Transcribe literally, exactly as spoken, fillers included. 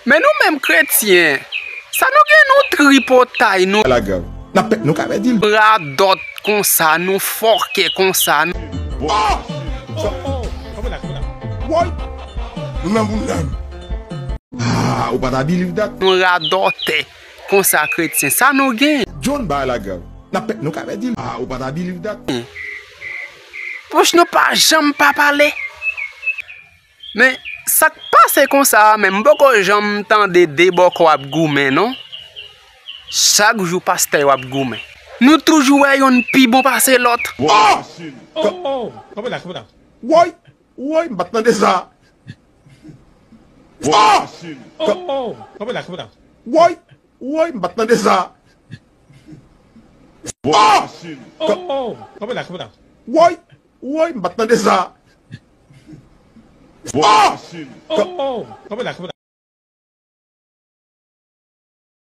Men nou menm kretyen, sa nou gen nou tripotay, nou. La grav. N ap pè-, nou ka pèdi l. Radòt konsa, nou fòkè konsa. Nou Woy! Nou nan moun nan. Ah, ou pa ta believe that? Nou radòtè konsa kretyen, sa nou gen? John ba la grav. N ap pè-, nou ka pèdi l. Ah, ou pa ta believe that? Pouch nou pa janm pa pale. Men, sa k pase konsa a menm, m poko janm tande de bòkò ap goumen, non. Chak jou pastè yo ap goumen. Nou toujou wè yonn pi bon pase lòt. Oh! Oh, oh, oh. Kanpe la, kanpe la. Woy! Woy, m pa t tande sa. Oh! Oh, oh. Kanpe la, kanpe la. Woy! Woy, m pa t tande sa. Oh! Oh, oh. Kanpe la, kanpe la. Woy! Woy, m pa t tande sa. Oh! Oh, oh. Kanpe la, kanpe la.